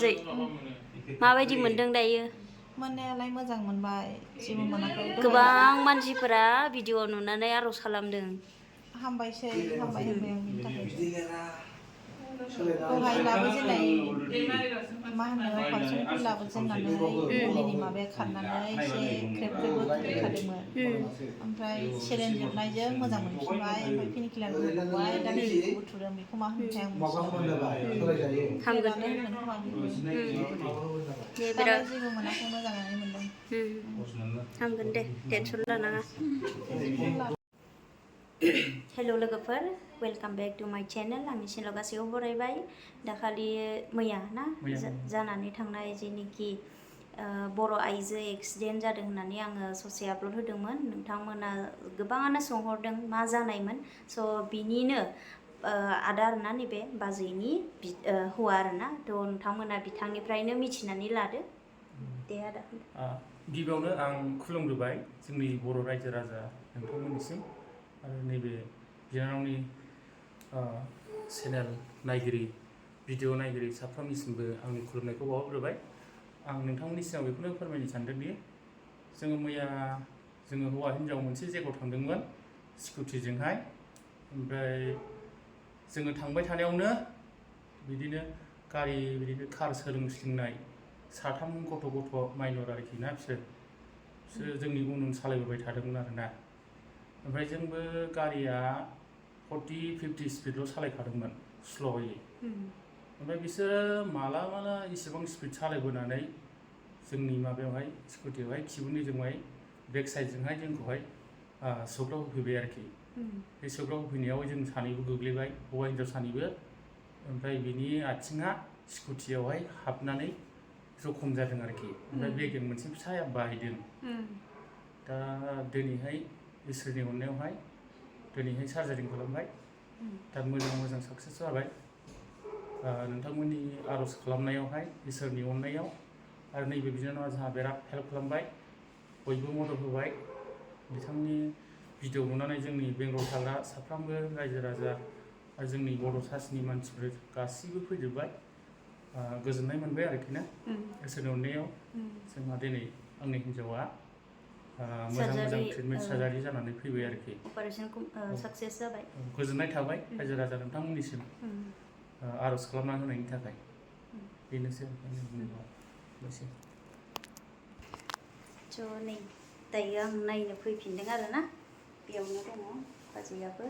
बाजै माबायदि मोनदों दायो मोननायालाय मोजां मोनबाय जेबो मोनाखै गोबां मानसिफोरा भिडिअ नुनानै आर'ज खालामदों हामबायसै हामबाय होनबाय आं बिनि थाखाय दहाय लाबोजेननाय मा होनो फांसनखौ लाबोजेननानै मुलिनि माबाया खारनानै एसे ख्रेब ख्रेब होखादोंमोन ओमफ्राय सेरेन जोबनायजों मोजां मोनफिनबाय ओमफ्राय पेनिकिलार होबावबाय दा नैबेखौबो थुदों बेखौ मा होनोथाय आं हामगोन दे बिराद जेबो मोनाखै मोजाङानो मोनदों हामगोन दे टेनसन लानाङा हेल' लोगोफोर वेलकाम बेक टु माय चेनेल आंनि चेनेलाव गासैखौबो बरायबाय दाखालि मैया ना जानानै थांनाय जेनोखि बर' आइजो एक्सिडेन्ट जादों होननानै आङो ससे आपल'ड होदोंमोन नोंथांमोना गोबाङानो सोंहरदों मा जानायमोन स' बिनिनो आदा आरोना नैबे बाजैनि हौवा आरोना थ' नोंथांमोना बिथांनिफ्रायनो मिथिनानै लादो दे आदा गिबियावनो आं खुलुमग्रोबाय जोंनि बर' रायजो राजा नोंथांमोननिसिम आरो नैबे बिनानावनि चेनेल नायगिरि भिडिअ नायगिरि साफ्रोमनिसिमबो आंनि खुलुमनायखौ बावहरग्रोबाय आं नोंथांमोननि सिगाङाव बेखौनो फोरमायनो सानदोंदि जोङो मैया जोङो हौवा हिन्जाव मोनसे जायगायाव थांदोंमोन स्कुटिजोंहाय ओमफ्राय जोङो थांबाय थानायावनो बिदिनो कार सोलोंस्लिंनाय साथाम गथ' माइनर आरोखि ना बिसोर जोंनि उन सालायबोबाय थादोंमोन आरोना ओमफ्राय जोंबो गारिया 40-50 स्पिडल' सालायखादोंमोन स्ल'यै ओमफ्राय बिसोरो माला इसेबां स्पिड सालायबोनानै जोंनि माबायावहाय स्कुटियावहाय खिबुनिजोंहाय बेक साइडजोंहाय जोंखौहाय सौग्राव होफैबाय आरोखि बे सौग्राव होफैनायाव जों सानैबो गोग्लैबाय हौवा हिन्जाव सानैबो ओमफ्राय बिनि आथिङा स्कुटियावहाय हाबनानै जखम जादों आरोखि ओमफ्राय बेगें मोनसे फिसाया बायदों दा दिनैहाय इसोरनि अननायावहाय दिनैहाय सार्जारि खालामबाय दा मोजां साक्सेस जाबाय नोंथांमोननि आर'ज खालामनायावहाय इसोरनि अननायाव आरो नैबे बिनानावा जोंहा बिराद हेल्प खालामबाय बयबो मदद होबाय बिथांनि भिडिअ नुनानै जोंनि बेंगलाव थाग्रा साफ्रोमबो रायजो राजा आरो जोंनि बर' सासनि मानसिफोर गासैबो फैजोब्बाय गोजोननाय मोनबाय आरोखि ना इसोरनि अननायाव जोंहा दिनै आंनि हिन्जावा मोजां ट्रिटमेन्ट सार्जारि जानानै फैबाय आरोखि अपारेशन साक्सेस जाबाय गोजोननाय थाबाय रायजो राजा नोंथांमोननिसिम आर'ज खालामना होनायनि थाखाय बेनोसै स' नै दायो आं नायनो फैफिनदों आरोना बेयावनो दङ बाजैयाबो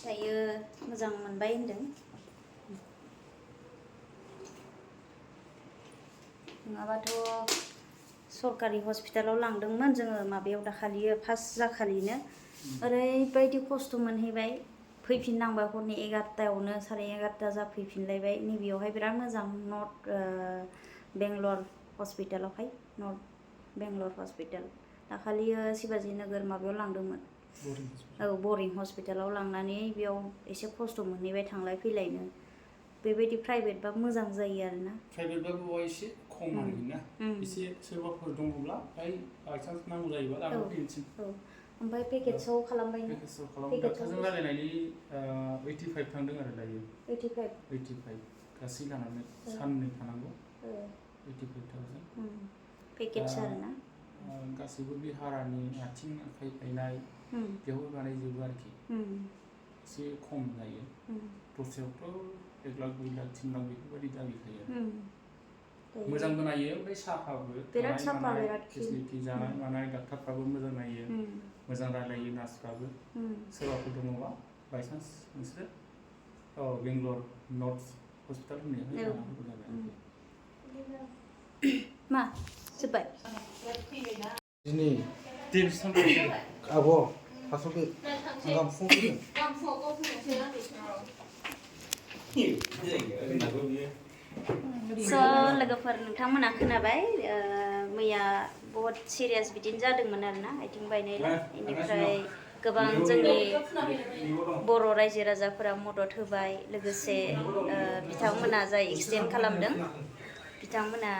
दायो मोजां मोनबाय होनदों नङाबाथ' सरकारि हस्पिटालाव लांदोंमोन जोङो माबायाव दाखालियो फार्स्ट जाखालिनो ओरैबायदि खस्थ' मोनहैबाय फैफिननांबाय हरनि 11टायावनो 11:30 जाफैफिनलायबाय नैबेयावहाय बिराद मोजां north Bangalore हस्पिटालावहाय north Bangalore hospital दाखालियो Shivaji नोगोर माबायाव लांदोंमोन औ बरिं हस्पिटालाव लांनानै बेयाव एसे खस्थ' मोनहैबाय थांलाय फैलायनो बेबायदि प्राइभेटबा मोजां जायो आरोना प्राइभेटबाबो एसे खम आरोखि ना एसे सोरबाफोर दङब्ला बायचान्स नांगौ जायोबा लानानै फैनोसै ओमफ्राय पेकेजआव खालामबाय ना डाक्टारजों रायलायनायनि 85 थांदों आरो दायो 85 गासै लानानै साननै थानांगौ 85,000 पेकेज आरोना गासैबो बे हारानि आथिं आखाइ बायनाय बेयावबो बानायजोबो आरोखि एसे खम जायो दस्रायावथ' 1 लाख 2 लाख 3 लाख बेफोरबायदि दाबिखायो मोजांबो नायो ओमफ्राय साफाबो बिराद साफा बिराद फेसिलिटि जानाय मानाय डाक्टारफ्राबो मोजां नायो मोजां रायलायो नार्सफ्राबो सोरबाफोर दङबा बायचान्स नोंसोरो बेंगलर नर्थ हस्पिटाल होननायावहाय लानांगौ जाबाय मा जोब्बाय दिनै आब' फास'खौ ओंखाम फुंखौ स' लोगोफोर नोंथांमोना खोनाबाय मैया बहुत सिरियास बिदिनो जादोंमोन आरोना आथिं बायनायलाय बेनिफ्राय गोबां जोंनि बर' रायजो राजाफोरा मदद होबाय लोगोसे बिथांमोना जाय एक्सिडेन्ट खालामदों बिथांमोना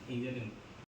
हेंजादों